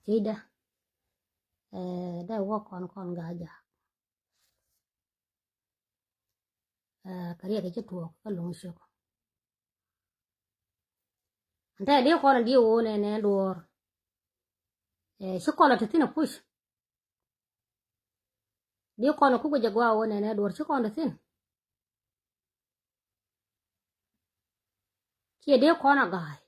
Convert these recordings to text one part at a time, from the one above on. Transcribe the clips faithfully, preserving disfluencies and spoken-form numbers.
thiecdä. Ɛ, dee wä kɔn kɔn Gaa Jaak. Ɛ, kɛ riɛk ci tuɔɔk kä Loŋ Cok. Ɛn tɛ di kɔn di wä nɛ nɛ duɔɔr. Ɛ, ci kɔn la te thi̱n a puc. Di kɔn a kuk jɛ gua wä nɛ nɛ duɔɔr ci kɔn te thi̱n. Ciɛ di kɔn a ga̱a̱y.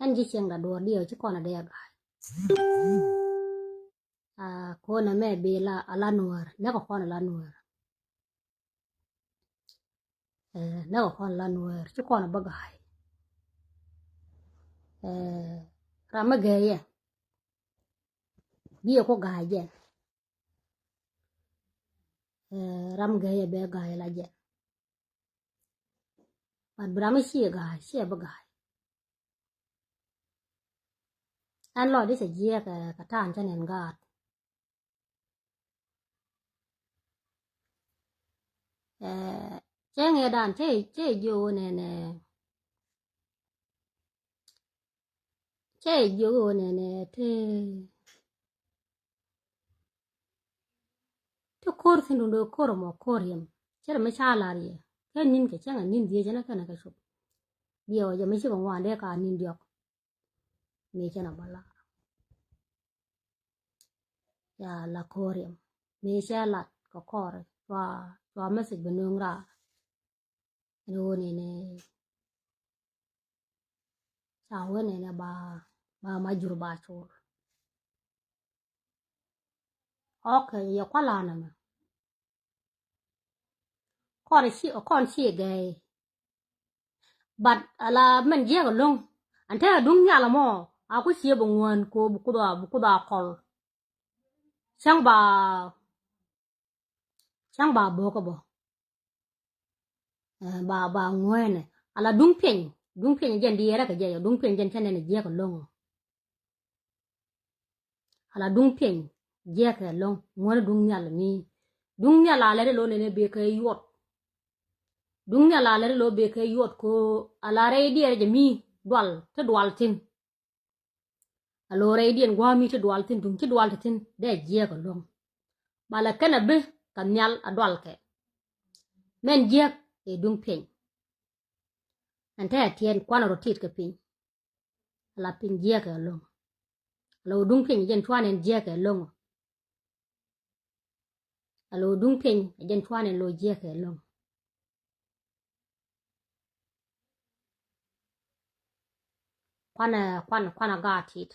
Ɛn ji̱ cieŋda duɔ̱ɔ̱r diɛ ci kɔn a dee a ga̱a̱y. A, kɔn a mɛ bi la a la nuäär, nɛ kɛ kɔn a la nuäär. Ɛ, nɛ kɛ kɔn a la nuäär, ci kɔn a bä ga̱a̱y. Ɛ, ram mi gɛɛyɛ. Biɛ ku ga̱a̱y jɛn. Ɛ, ram gɛɛyɛ bɛ ga̱a̱y la jɛn. But bi ram mi ciɛ ga̱a̱y, ciɛ bi ga̱a̱y. Ɛn lɔcdä cɛ jiɛk kɛ, kɛ ta̱a̱n cä nɛn gaat. Ɛ, cɛ ŋɛ dan cɛ, cɛ jiök ɣöö nɛnɛ, cɛ jiök ɣöö nɛnɛ te, te ko̱r thi̱n duundɛ ko̱r ɛmɔ ko̱r yɛm. Cɛ rɛ mi ca lar yɛ kɛ ni̱n kɛ cäŋ ɛ ni̱n dhiec ɛn ɛ kɛn ɛ kɛ cop. Biɛ wä jɛ mi cikɛ ŋuan dee ka ni̱n diɔ̱k. Mi cɛ na bä lar. Ya la ko̱r yɛm. Mi cɛ lat kɛ kɔr cua, cua message bɛ nöŋ raar. Ɛn ɣöö nɛnɛ ca wen nɛnɛ ba, ba ma jur ba cur. Okay, yɛ kualanɛ mɛ. Kɔn ci, kɔn ci gɛy. But ala mɛn jiɛk ɛlɔ̱ŋ. Ɛn te duŋ nhial ɛmɔ a ku ciɛ bɛ ŋuän ko bi kudhɔ, bi kudhɔ kɔl. Cäŋ ba, cäŋ ba bo̱o̱k ɛ bä. Ɛ, ba, ba ŋuɛnɛ. Ala duŋ piɛny, duŋ piɛny jɛn diɛɛrɛ kɛ jɛ, duŋ piɛny jɛn cä nɛn jiɛk ɛlɔ̱ŋ. Ala duŋ piɛny jiɛk ɛlɔ̱ŋ, ŋuɛnɛ duŋ nhial mi. Duŋ nhial a lɛt ɛlɔ̱ŋ nɛnɛ bee kɛ yuɔt. Duŋ nhial a lɛt ɛlɔ̱ŋ bee kɛ yuɔt ko ala rɛy diɛɛrɛ jɛ mi dual, ti dual thi̱n. A lo̱rɛ i̱ diɛn gua̱a̱mi ti dual thi̱n tuŋ ci dual ti thi̱n dee jiɛɛk a luäŋ. Bal a kɛn a bi ka nhial a dual kɛ. Mɛn jiɛɛk ɛ duŋ piɛny. Ɛn te a tiɛɛn kuan a rɔ ti̱i̱t kɛ piny. A la piny jiɛɛk ɛ luäŋ. A la wä duŋ piɛny jɛn cuan ɛn jiɛɛk ɛ luäŋ. A lo̱ duŋ piɛny a jɛn cuan in lo̱ jiɛk kɛ lo̱ŋ. Kuanɛ, kuan, kuanɛ gaa tit.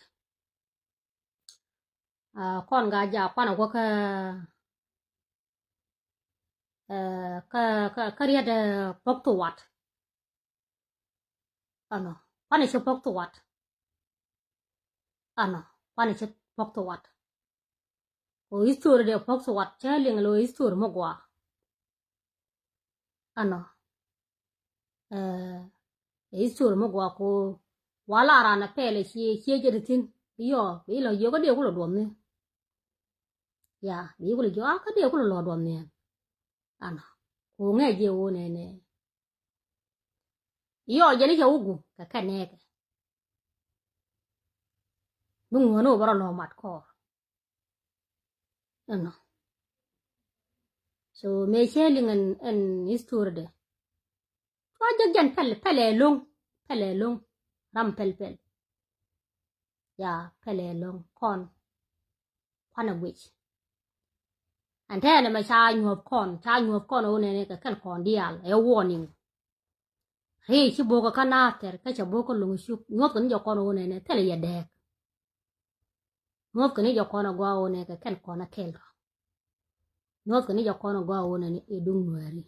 A, kɔn gaa ja kuanɛ wä kä, ɛ, kä, kä, kä riet, ɛ, pok thu wat. Ɛnɔ, kuanɛ cɛ pok thu wat. Ɛnɔ, kuanɛ cɛ pok thu wat. Ko history de pok thu wat, cɛ liŋ lo history mɔ gua. Ɛnɔ, ɛ, history mɔ gua ko wala ran a pɛlɛ cie, cie jɛ di thin. Yɔ, bi lɔ yɔ kä de kulɔ duɔm ni. Ya, bi kulɔ yɔ, a kä de kulɔ lɔ duɔm ni. Ɛnɔ, ko ŋɛ jɛ wo nɛ nɛ. Yɔ jɛn i̱ cɛ wä guŋ kɛ kɛn nɛɛkɛ. Bi ŋuɔ̱n i̱ wä bä rɔ lɔ mat kɔɔr. Ɛnɔ. So mëë cɛ liŋ ɛn, ɛn history dɛ. Cua jek jɛn pɛl, pɛl ɛ lo̱ŋ, pɛl ɛ lo̱ŋ. Ram pɛl pɛl. Ya, pɛl ɛ lo̱ŋ kɔn. Kuanɛ guic. Ɛn tɛɛnɛ mɛ ca nyuɔ̱th kɔn, ca nyuɔ̱th kɔn ɛ wä nɛnɛ kɛ kɛn kɔn diaal, ɛ warning. Ri ci bo̱o̱k kä naath tɛr, kä ca bo̱o̱k kä lo̱ŋ cuk, nyuɔ̱th kɛ ni jɛ kɔn ɛ wä nɛnɛ, thilɛ yɛ dɛɛk. Nyuɔ̱th kɛ ni jɛ kɔn ɛ gɔaa wä nɛnɛ kɛ kɛn kɔn ɛ kɛl rɔ. Nyuɔ̱th kɛ ni jɛ kɔn ɛ gɔaa wä nɛnɛ, ɛ duŋ nuääri.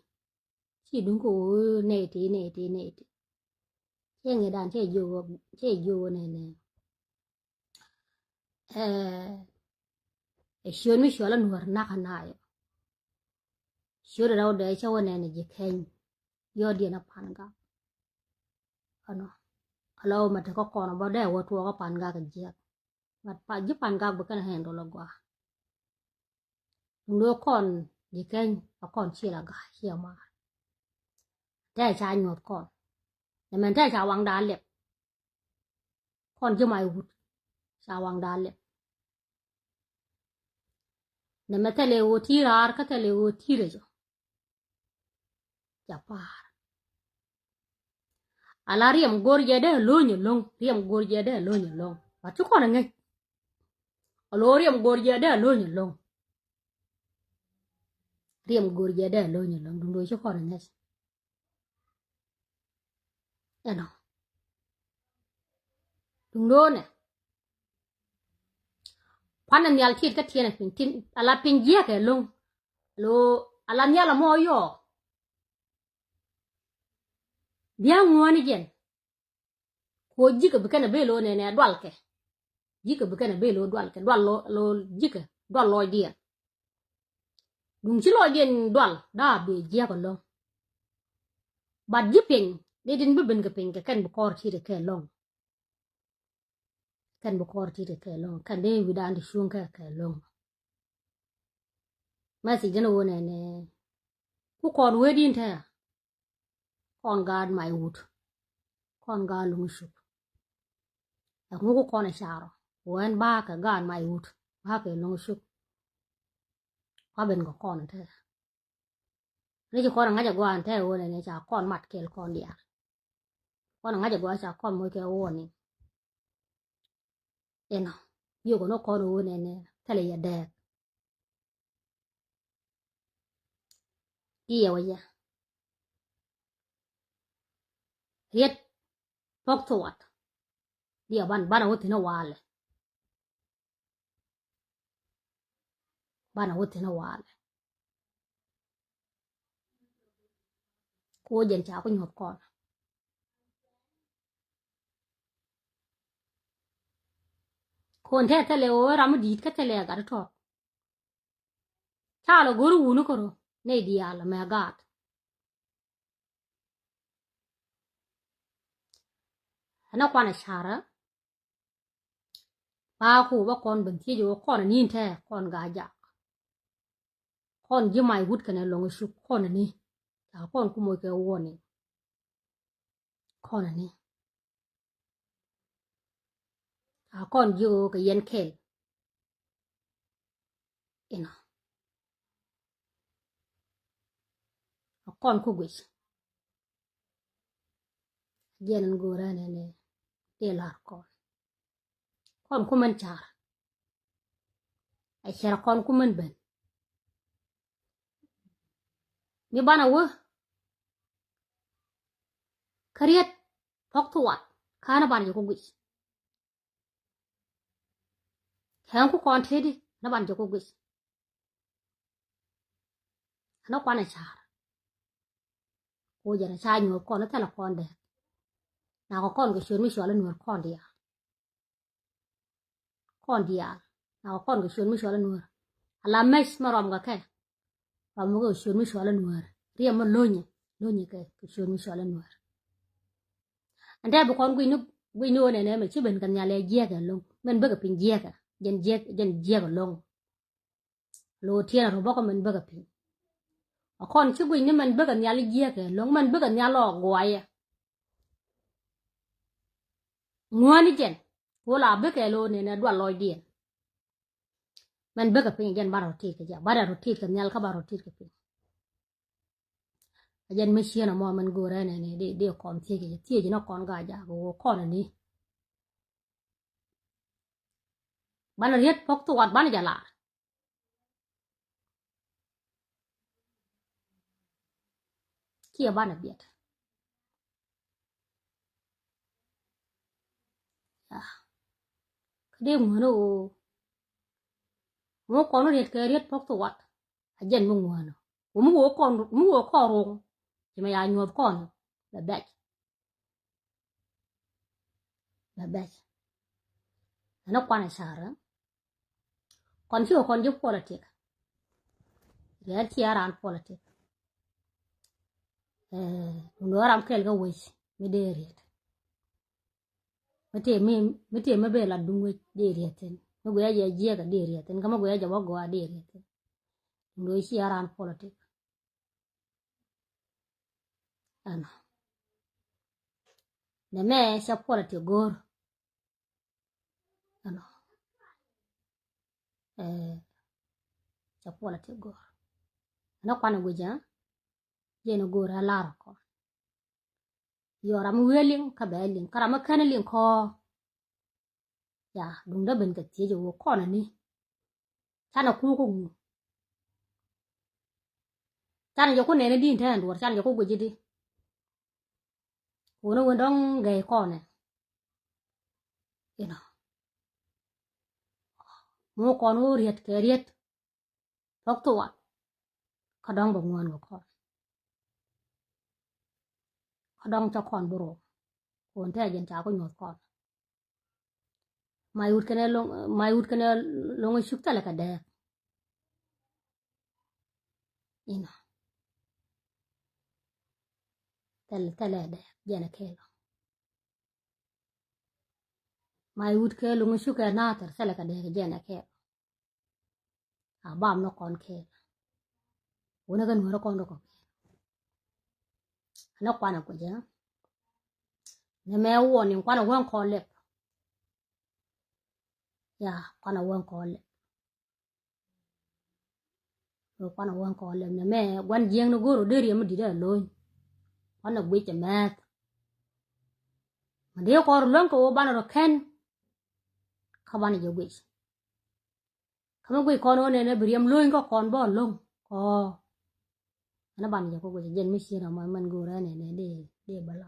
Ci duŋ kä wä nɛy ti, nɛy ti, nɛy ti. Cɛ ŋi̱dan, cɛ jiök wä, cɛ jiök wä nɛnɛ. Ɛ, ɛ ciöt mi cɔl a nuɔr nak a nayɔ. Ciöt a rɛw dee cä wä nɛn a ji̱ keny. Yɔ diɛn a pan gak. Ɛnɔ. A la wä ma te kä kɔn a bä dee wä tuɔɔk a pan gak a jiɛk. But pa, ji̱ pan gak bi kɛn a handle a gɔaa. Duŋ lo̱o̱ kɔn ji̱ keny a kɔn ci la gak ci a maar. Tɛ ca nyuɔth kɔn. Nɛ mɛn tɛ ca waŋda a liɛp. Kɔn ji̱ may wut ca waŋ da̱a̱ lɛp. Nɛmɛ thilɛ ɣöö ti̱i̱ raar kä thilɛ ɣöö ti̱i̱ rɛc ɔ. Ca pa̱a̱r. Ala riɛm go̱r jɛ dee lo̱ny ɛlɔ̱ŋ, riɛm go̱r jɛ dee lo̱ny ɛlɔ̱ŋ. Ba ci kɔn ɛ ŋäc. Alo riɛm go̱r jɛ dee lo̱ny ɛlɔ̱ŋ. Riɛm go̱r jɛ dee lo̱ny ɛlɔ̱ŋ, duŋdɛ ci kɔn ɛ ŋäc. Ɛnɔ. Duŋdɛ nɛ. Kuanɛ nhial tiet kä tiɛnɛ piny tin ala piny jiɛkɛ lo̱ŋ. Alo ala nhial amɔ yɔɔ. Bia ŋuani jɛn. Kuɔ ji̱kɛ bi kɛn a ben lo̱ nɛnɛ dualkɛ. Ji̱kɛ bi kɛn a ben lo̱ dualkɛ, dual lo̱, lo̱ ji̱kɛ, dual lɔcdiɛn. Duŋ ci lɔcdiɛn dual, daa bi jiɛk ɛlɔ̱ŋ. But ji̱ piny, ni tin bi ben kɛ piny kɛ kɛn bi kɔr ti̱i̱t kɛ ɛlɔ̱ŋ. Kɛn bi kɔr ti̱i̱t kɛ ɛlɔ̱ŋ, kɛn dee wi̱dan ti cuŋ kɛ kɛ ɛlɔ̱ŋ. Message dɛn a wä nɛnɛ. Ku kɔn wee din tɛɛ. Kɔn gaat may wut. Kɔn gaat lo̱ŋ cuk. Ɛŋu ku kɔn ɛ carɔ. Wɛn bakɛ gaat may wut. Bakɛ lo̱ŋ cuk. Wa ben kɛ kɔn tɛɛ. Ni ci kɔn ɛ ŋa̱c ɛ guan tɛɛ wä nɛnɛ ca kɔn mat kɛl kɔn diaal. Kɔn ŋa̱c ɛ gɔaa ca kɔn moc kɛ warning. Inɔ. Yio̱k kɔn kɔn ɣöö nɛnɛ thilɛ yɛ dɛɛk. Diɛ wä yɛ. Riet pɔk thuɔt. Diɛ ban, banɛ wä thi̱n ɛ walɛ. Banɛ wä thi̱n ɛ walɛ. Ku jɛn ca ku nyuɔth kɔn. Kun te thilɛ ɣöö ram mi di̱i̱t kä thilɛ gat tɔt. Ca lɔ go̱r wuni koro nɛy diaal mɛ gaat. Ɛn a kuan a carä. Ba ku ba kɔn ben thiec ɣöö kɔn a ni̱n tɛ kɔn gaa jak. Kɔn ji̱ may wut kɛnɛ lɔŋ cuk kɔn a ni. Ca kɔn ku moc kɛ warning. Kɔn a ni. A kɔn jiök kɛ yɛn kɛl. Inɔ. A kɔn ku guic. Jiɛn in go̱o̱rä nɛnɛ. Dee lar kɔn. Kɔn ku mɛn car. A cɛr kɔn ku mɛn ben. Mi banɛ wä. Kä riet pɔk thuɔt. Ka̱n a banɛ jɛ ku guic. Kɛn ku kɔn teti na ban jɛ ku guic. Ɛn a kuan a car. Ku jɛn a ca nyuɔth kɔn a thilɛ kɔn dɛ. Na kɔ kɔn kɛ ciöt mi cual a nuɔr kɔn diaal. Kɔn diaal. Na kɔ kɔn kɛ ciöt mi cual a nuɔr. A la mɛc ma rɔm kɛ kɛ. Rɔm kɛ ciöt mi cual a nuɔr. Riɛm ma lo̱nyɛ. Lo̱nyɛ kɛ kɛ ciöt mi cual a nuɔr. Ɛn tɛ bi kɔn guic ni guic ni ɣöö nɛnɛ mɛ ci ben kɛ nhial ɛ jiɛkɛ lo̱ŋ. Mɛn bekɛ piny jiɛkɛ. Jɛn jiɛk, jɛn jiɛkɛ lo̱ŋ. Lo̱ tiɛn a rɔ bɔkɔ mɛn bekɛ piny. A kɔn ci guic ni mɛn bekɛ nhial jiɛkɛ lo̱ŋ. Mɛn bekɛ nhial lɔ guayɛ. Ŋuäni jɛn. Wala bekɛ lo̱ nɛnɛ dual lɔcdiɛn. Mɛn bekɛ piny jɛn ba rɔ tit kɛ jɛ. Ba rɔ tit kɛ nhial kä ba rɔ tit kɛ piny. A jɛn mi cieen amɔ mɛn go̱o̱rɛ nɛni di, di kɔn thiec, thiec ni kɔn gaa jak wä kɔn ni. Banɛ riet pɔk thuɔt banɛ jɛ lar. Kiɛ banɛ biɛt. Ya. Kä dee ŋuäni ɣöö. Ŋu kɔn riet kɛ riet pɔk thuɔt. A jɛn mi ŋuäni. Wä mi wä kɔn, mi wä kɔn ruŋ. Ci mɛ ya nyuɔth kɔn. Bɛ bɛc. Bɛ bɛc. Ɛn a kuan a carä. Kɔn ci kɔn ji̱ politik. Riet ci a raan politik. Ɛɛ, duŋdɛ ram kɛl kä wec mi dee riet. Mi tëë mi, mi tëë mi ben la duŋ wec dee riet thin. Mi guiɛ jɛ jiɛk a dee riet thin. Kä mi guiɛ jɛ wä gɔaa dee riet thin. Duŋdɛ ci a raan politik. Ɛnɔ. Nɛ mɛ cɛ politik go̱o̱r. Ɛ, cɛ puɔlɛ ti go̱o̱r. Ni kuanɛ guic ɛ, jɛn go̱o̱r ɛ lar kɔn. Yɔ ram mi wi̱i̱ liŋ kä bɛ liŋ, kä ram mi kɛn liŋ kɔn. Ya, duŋdä ben kɛ thiec ɛ wä kɔn ani. Canɛ kuk kä ŋu. Canɛ jɛ ku nɛn i̱ di̱i̱n tɛn duɔr, canɛ jɛ ku guic i̱di. Wun i̱ wen dɔ̱ŋ gɛy kɔnɛ. Inɔ. Mu kɔn wä riet kɛ riet. Pɔk thuwa. Kä dɔ̱ŋ bɛ ŋuan kɛ kɔn. Kä dɔ̱ŋ cä kɔn bi ruɔ. Kun tɛ jɛn ca ku nyuɔth kɔn. May wut kɛnɛ loŋ, may wut kɛnɛ loŋ cuk thɛlɛ kɛ dɛɛk. Inɔ. Thɛlɛ, thɛlɛ dɛɛk jɛn ɛ kɛɛl. May wut kɛ loŋ cuk kɛ nathɛr thɛlɛ kɛ dɛɛk jɛn ɛ kɛɛl. A bam ni kɔn kɛɛl. Wunɛ kɛ nuɔrɛ kɔn rɔ kɔ kɛɛl. Ni kuanɛ kuecɛ. Nɛ mɛ wuɔni kuanɛ wäŋ kɔn lɛp. Ya, kuanɛ wäŋ kɔn lɛp. Kuanɛ wäŋ kɔn lɛp nɛ mɛ guan jiɛŋ ni go̱r ɔ dee riɛm mi di̱t ɛ lo̱ny. Kuanɛ guic ɛ mɛth. Mɛ dee kɔn rɔ luäŋ kɛ wä banɛ rɔ kɛn. Kä banɛ jɛ guic. Kä mi guic kɔn wä nɛnɛ bi riɛm lo̱ny kä kɔn bä lo̱ŋ kɔ. Ɛn a banɛ jɛ kɔ guic jɛn mi ciën a mɔ mɛn go̱o̱rɛ nɛnɛ dee, dee bä la.